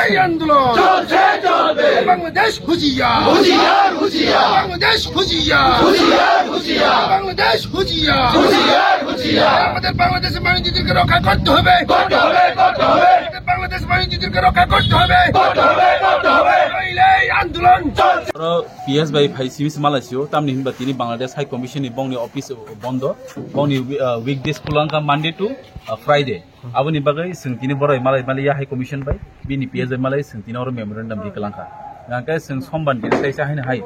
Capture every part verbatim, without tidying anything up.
এই আন্দোলন চলছে, চলবে। বাংলাদেশ হুঁশিয়ার। হুঁশিয়ার, হুঁশিয়ার। বাংলাদেশ হুঁশিয়ার। হুঁশিয়ার, হুঁশিয়ার। বাংলাদেশ হুঁশিয়ার। হুঁশিয়ার, হুঁশিয়ার। আমাদের বাংলাদেশের মাননীয় দিদিকে রক্ষা করতে হবে। করতে হবে, করতে হবে। আমাদের বাংলাদেশ মাননীয় দিদিকে রক্ষা করতে হবে। করতে হবে, করতে হবে। নইলে এই আন্দোলন চলছে। Oro P S bai phai simi se malai sio, tamni hinba tini Bangladesh High Commission ni bongni office bondo, bongni wi-, ah, weekdays khulangkha Monday to, ah, Friday. Aboni bagwi chwng tini borok malai maliya High Commission bai, bini P S bai malai chwng tini oro memorandum ri kwlangkha. Hwnkhe chwng sombar ni teisa haino hai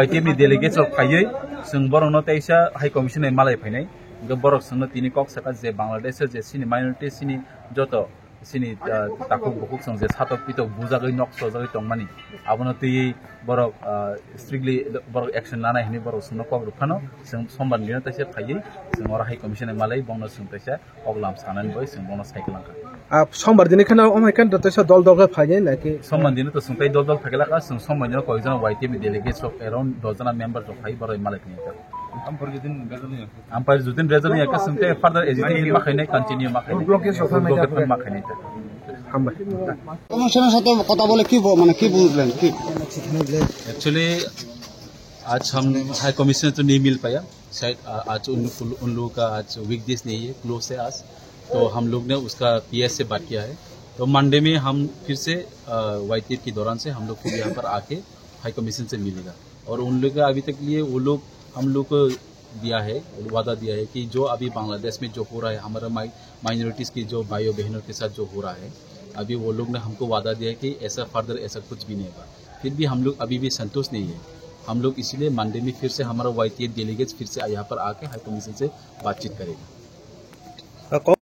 Y T F ni delegates rok phaiwi chwng borokno teisa High Commission bai malai phainai. Hwnkhe borok chwngno tini kok saka je Bangladesh o je chini minority, chini joto chini, ah, takhuk bukhuk chwng je satok pitok bujagwi nok chojagwi tongmani, abono twiwi borok, ah, strictly borok action nanai hinwi borok chwngno kok rwphano, chwng sombar ni teisa phaiwi chwng oro High Commission bai malai bongno chwng teisa Oglam sanani bai chwng bono sai kwlangkha. Ah, sombar dini kheno omhai khe teisa dol dol khe phainai naki? Sombar dini to chwng tei dol dol phaiklaka, chwng sombar dini koijon Y T F ni delegates rok around dos jona member rok phai borok malai khnai kha. Ampar judin result ya khe chwng tei further agitation ma khainai, continue ma khainai. Blockade rok ma khainai ta. Hambai. কমিশনের সাথে কথা বলে কি ব-, মানে কি বুঝলেন, কি? Actually, आज हम हाई कमिश्नर तो नहीं मिल पाया। शायद, आ, आज उन, उन, उन लोगों का आज वीकडेज नहीं है, क्लोज है आज। तो हम लोग ने उसका P S से बात किया है। तो मंडे में हम फिर से, आ, Y T F के दौरान से हम लोग फिर यहाँ पर आके हाई कमीशन से मिलेगा। और उन लोग का अभी तक लिए वो लोग हम लोग को दिया है, वादा दिया है कि जो अभी बांग्लादेश में जो हो रहा है, हमारा माइ-, माइनॉरिटीज़ की जो भाइयों बहनों के साथ जो हो रहा है, अभी वो लोग ने हमको वादा दिया है कि ऐसा फर्दर ऐसा कुछ भी नहीं होगा। फिर भी हम लोग अभी भी संतुष्ट नहीं है। हम लोग इसीलिए मंडे में फिर से हमारा Y T F डेलीगेट्स फिर से यहाँ पर आके हाई कमीशन से बातचीत करेगा।